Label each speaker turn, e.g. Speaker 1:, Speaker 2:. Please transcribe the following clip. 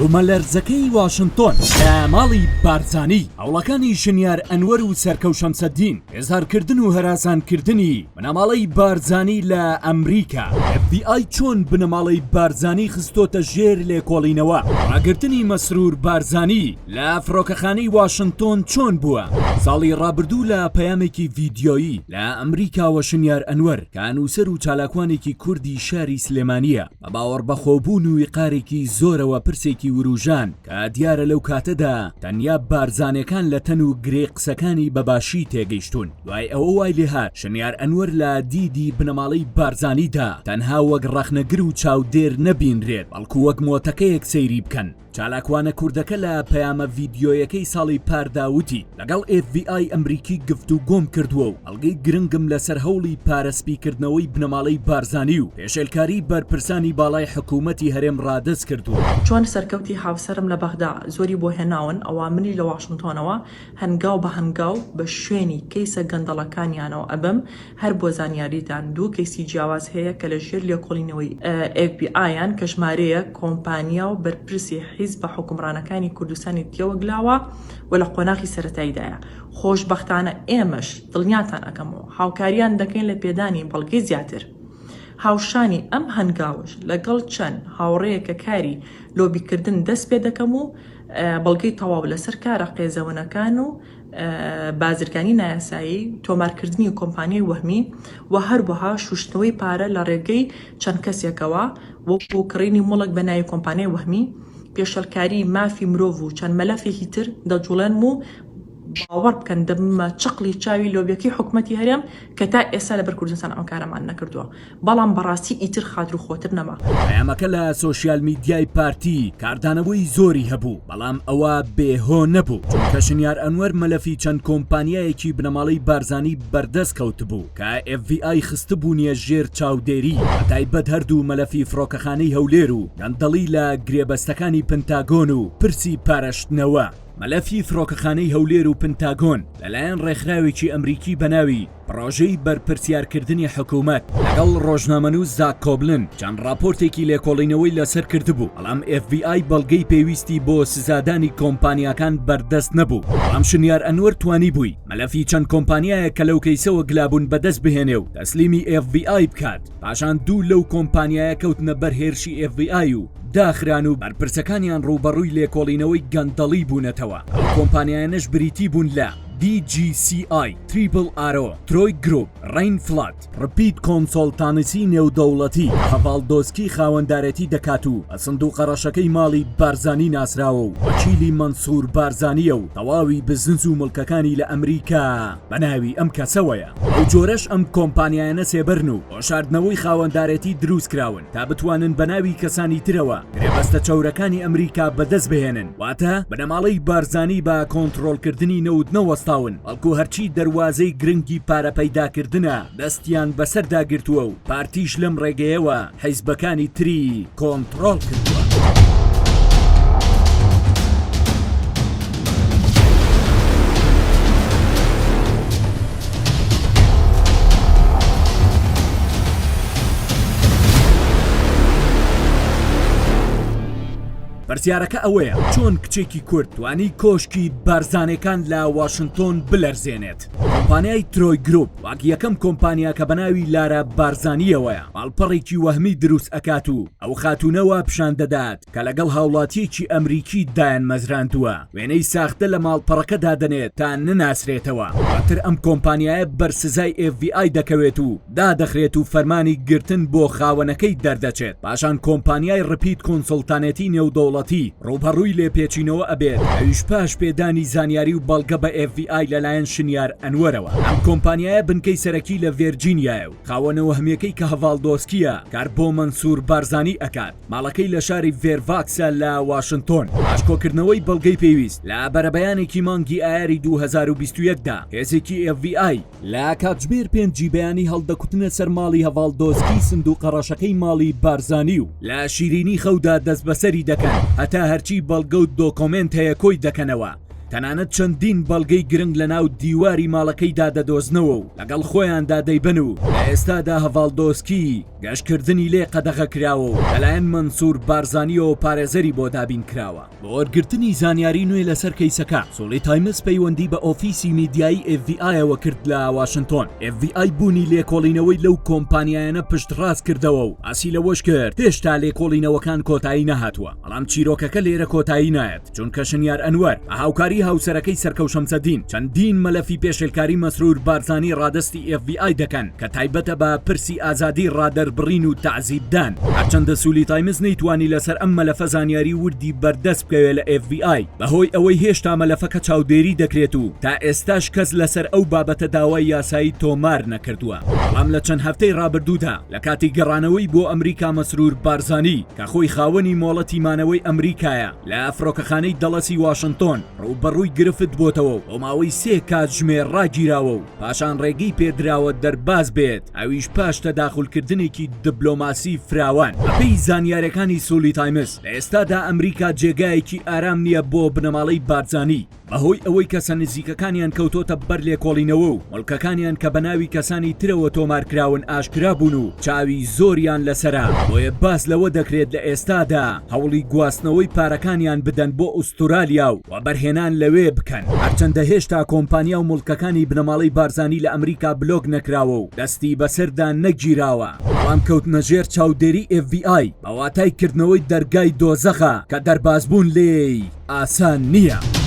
Speaker 1: بومەلەرزەکەی واشنتۆن لە ماڵی بارزانی، هەوڵەکانی شنیار ئەنوەر و سەرکەو شەمسەدین، بێزارکردن و هەراسانکردنی بنەماڵەی بارزانی لە ئەمریکا، FBI چۆن بنەماڵەی بارزانی خستۆتە ژێر لێکۆڵینەوە، ڕاگرتنی مەسرور بارزانی لە فڕۆکەخانەی واشنتۆن چۆن بووە؟ ساڵی ڕابردوو لە پەیامێکی ڤیدیۆیی لە ئەمریکاوە شنیار ئەنوەر کە نووسەر و چالاکوانێکی کوردی شاری سلێمانییە، بە باوەڕبەخۆبوون و ویقارێکی زۆرەوە پرسێکی وروژان کە دیارە لەو کاتەدا تەنیا بارزانێکان لە تەن و گرێی قسەکانی بە باشی تێگەیشتوون. دوای ئەوە وای لێهات شنیار ئەنوەر لە دیدی بنەماڵەی بارزانیدا تەنها وەک ڕەخنەگر و چاودێر نەبینرێت، بەڵکو وەک مۆتەکەیەک سەیری بکەن. چالاکوانە کوردەکە لە پەیامە ڤیدیۆیەکەی ساڵی پاردا وتی، لەگەڵ FBI ئەمریکی گفتوگۆم کردووە و بەڵگەی گرنگم لەسەر هەوڵی پارە سپیکردنەوەی بنەماڵەی بارزانی و پێشێلکاری بەرپرسانی باڵای حکوومەتی هەرێم ڕادەست کردووە.
Speaker 2: چۆن سەرکەوتی هاوسەرم لە بەغدا زۆری بۆ هێناون، ئەوا منیش لە واشنتۆنەوە هەنگاو بە هەنگاو بە شوێنی کەیسە گەندەڵەکانیانەوە ئەبم، هەر بۆ زانیاریتان دوو کەیسی جیاواز هەیە کە لە ژێر لێکۆڵینەوەی ئێف بی ئایان کە ژمارەیەک کۆمپانیا و بەرپرسی حیزبە حوکمڕانەکانی کوردستانی تێوەگلاوە و لە قۆناغی سەرەتاییدایە. خۆشبەختانە ئێمەش دڵنیاتان ئەکەمەوە هاوکاریان دەکەین لە پێدانی بەڵگەی زیاتر. هاوشانی ئەم هەنگاوەش لەگەڵ چەند هاوڕێیەک کە کاری لۆبیکردن دەست پێدەکەم و بەڵگەی تەواو لەسەر کارە قێزەونەکان و بازرگانی نایاسایی، تۆمارکردنی کۆمپانیای وەهمی و هەروەها شوشتنەوەی پارە لە ڕێگەی چەند کەسێکەوە وەکو کڕینی موڵک بە ناوی کۆمپانیای وەهمی، پێشێلکاری مافی مرۆڤ و چەند مەلەفێکی تر دەجوڵێنم و باوەڕ بکەن دەبمە چقڵی چاوی لۆبیەکەی حکومەتی هەرێم کە تا ئێستا لەبەر کوردستان ئەم کارەمان نەکردووە. بەڵام بەڕاستی ئیتر خاتر و خۆتر نەما.
Speaker 1: پەیامەکە لە سۆشیال میدیای پارتی کاردانەوەی زۆری هەبوو، بەڵام ئەوە بێ هۆ نەبوو، چونکە شنیار ئەنوەر مەلەفی چەند کۆمپانیایەکی بنەماڵەی بارزانی بەردەست کەوتبوو کە ئێف بی ئای خستبوونیە ژێر چاودێری، بەتایبەت هەردوو مەلەفی فڕۆکەخانەی هەولێر و گەندەڵی لە گرێبەستەکانی پنتاگۆن و پرسی پارەشتنەوە. مەلەفی فڕۆکەخانەی هەولێر و پنتاگۆن لەلایەن ڕێکخراوێکی ئەمریکی بەناوی، پڕۆژەی بەرپرسیارکردنی حکومەت لەگەڵ ڕۆژنامەنووس زاک کۆبلن چەند ڕاپۆرتێکی لێکۆڵینەوەی لەسەر کردبوو، بەڵام ئێف بی ئای بەڵگەی پێویستی بۆ سزادانی کۆمپانیاکان بەردەست نەبوو. بەڵام شنیار ئەنوەر توانیبووی مەلەفی چەند کۆمپانیایەک کە لەو کەیسەوە گلابوون بەدەست بهێنێ و تەسلیمی ئێف بی ئای بکات. پاشان دوو لەو کۆمپانیایە کەوتنە بەر هێرشی ئێف بی ئای و داخران و بەرپرسەکانیان ڕووبەڕووی لێکۆڵینەوەی گەندەڵی بوونەتەوە. ئەو کۆمپانیایانەش بریتی بوون لە، دی جی سی ئای، تریپل ئارۆ، ترۆی گروپ، ڕەین فلات، ڕپید کۆنسۆڵتانسی نێودەوڵەتی کە هەڤاڵ دۆسکی خاوەندارێتی دەکات و بە سندوقە ڕەشەکەی ماڵی بارزانی ناسراوە و وەکیلی مەنسور بارزانییە و تەواوی بزنس و موڵکەکانی لە ئەمریکا بە ناوی ئەم کەسەوەیە. بەو جۆرەش ئەم کۆمپانیایانە سێبەرن و بۆ شاردنەوەی خاوەندارێتی دروستکراون تا بتوانن بە ناوی کەسانی ترەوە گرێبەستە چەورەکانی ئەمریکا بەدەست بهێنن، واتە بنەماڵەی بارزانی بە کۆنتڕۆڵکردنی نەوت نەوەستاون، بەڵکو هەرچی دەروازەی گرنگی پارە پەیداکردنە دەستیان بەسەردا گرتووە و پارتیش لەم ڕێگەیەوە حیزبەکانی تری کۆنتڕۆڵ کردووە. پرسیارەکە ئەوەیە چۆن کچێکی کورد توانی کۆشکی بارزانەکان لە واشنتۆن بلەرزێنێت؟ کۆمپانیای ترۆی گروپ وەک یەکەم کۆمپانیا کە بەناوی لارا بارزانیەوەیە ماڵپەڕێکی وەهمی دروست ئەکات و ئەو خاتوونە وا پیشان دەدات کە لەگەڵ هاوڵاتیەکی ئەمریکی دایانمەزراندووە وێنەی ساختە لە ماڵپەڕەکە دادەنێت تا نەناسرێتەوە دواتر ئەم کۆمپانیایە بەر سزای ئێف بی ئای دەکەوێت و دادەخرێت و فەرمانی گرتن بۆ خاوەنەکەی دەردەچێت پاشان کۆمپانیای ڕپید کۆنسڵتانێتی نێودەوڵەتی ڕووبەڕووی لێپێچینەوە ئەبێت ئەویش پاش پێدانی زانیاری و بەڵگە بە ئێف بی ئای لەلایەن شنیار ئەنوەرەوە. ئەم کۆمپانیایە بنکەی سەرەکی لە ڤێرجینیایە و خاوەنە وەهمیەکەی کە هەڤاڵ دۆسکیە کار بۆ مەنسور بارزانی ئەکات ماڵەکەی لە شاری ڤێرڤاکسە لە واشنتۆن. پاش کۆکردنەوەی بەڵگەی پێویست لە بەرەبەیانێکی مانگی ئایاری 2021 دا هێزێکی ئێف بی ئای لە کاتژمێر پێنجی بەیانی هەڵدەکوتنە سەر ماڵی هەڤاڵ دۆسکی سندوقە ڕەشەکەی ماڵی بارزانی و لە شیرینی خەودا دەستبەسەری دەکەن هەتا هەرچی بەڵگە و دۆکۆمێنت هەیە کۆی دەکەنەوە. تەنانەت چەندین بەڵگەی گرنگ لەناو دیواری ماڵەکەیدا دەدۆزنەوە و لەگەڵ خۆیاندا دەیبەن و لە ئێستادا هەڤاڵ دۆسکی گەشتکردنی لێ قەدەغە کراوە و لەلایەن مەنسوور بارزانییەوە پارێزەری بۆ دابین کراوە. بۆ وەرگرتنی زانیاری نوێ لەسەر کەیسەکە، سوڵی تایمز پەیوەندی بە ئۆفیسی میدیایی ئێف بی ئایەوە کرد لە واشنتۆن. ئێف بی ئای بوونی لێکۆڵینەوەی لەو کۆمپانیایانە پشتڕاست کردەوە و باسی لەوەش کرد هێشتا لێکۆڵینەوەکان کۆتایی نەهاتووە، بەڵام چیرۆکەکە لێرە کۆتایی نایەت، چونکە شنیار ئەنوەر بە هاوکاری هاوسەرەکەی سەرکەو شەمسەدین چەندین مەلەفی پێشێلکاری مەسرور بارزانی ڕادەستی ئێف بی ئای دەکەن کە تایبەتە بە پرسی ئازادی ڕادەربڕین و تەعزیبدان. هەرچەندە سولی تایمز نەیتوانی لەسەر ئەم مەلەفە زانیاری وردی بەردەست بکەوێت لە ئێف بی ئای بەهۆی ئەوەی هێشتا مەلەفەکە چاودێری دەکرێت و تا ئێستاش کەس لەسەر ئەو بابەتە داوای یاسایی تۆمار نەکردووە. بەڵام لە چەند هەفتەی ڕابردوودا لە کاتی گەڕانەوەی بۆ ئەمریکا مەسرور بارزانی کە خۆی خاوەنی مۆڵەتی مانەوەی ئەمریکایە لە فڕۆکەخانەی دەڵەسی واشنتۆن ڕووبەڕووی گرفت بۆتەوە و بۆ ماوەی سێ کاتژمێر ڕاگیراوە و پاشان ڕێگەی پێدراوە دەرباز بێت ئەویش پاش تەداخولکردنێکی دبلۆماسی فراوان. بەپێی زانیارەکانی سولی تایمز لە ئێستادا ئەمریکا جێگایەکی ئارام نییە بۆ بنەماڵەی بارزانی بەهۆی ئەوەی کەسە نزیکەکانیان کەوتۆتە بەر لێکۆڵینەوە و موڵکەکانیان کە بەناوی کەسانی ترەوە تۆمارکراون ئاشکرا بوون و چاوی زۆریان لەسەرە بۆیە باس لەوە دەکرێت لە ئێستادا هەوڵی گواستنەوەی پارەکانیان بدەن بۆ ئوسترالیا و وەبەرهێنان لەوێ بکەن. هەرچەندە هێشتا کۆمپانیا و موڵکەکانی بنەماڵەی بارزانی لە ئەمریکا بلۆک نەکراوە و دەستی بەسەردا نەگیراوە، بەڵام کەوتنە ژێر چاودێری ئێف بی ئای بە واتای کردنەوەی دەرگای دۆزەخە کە دەربازبوون لێی ئاسان نییە.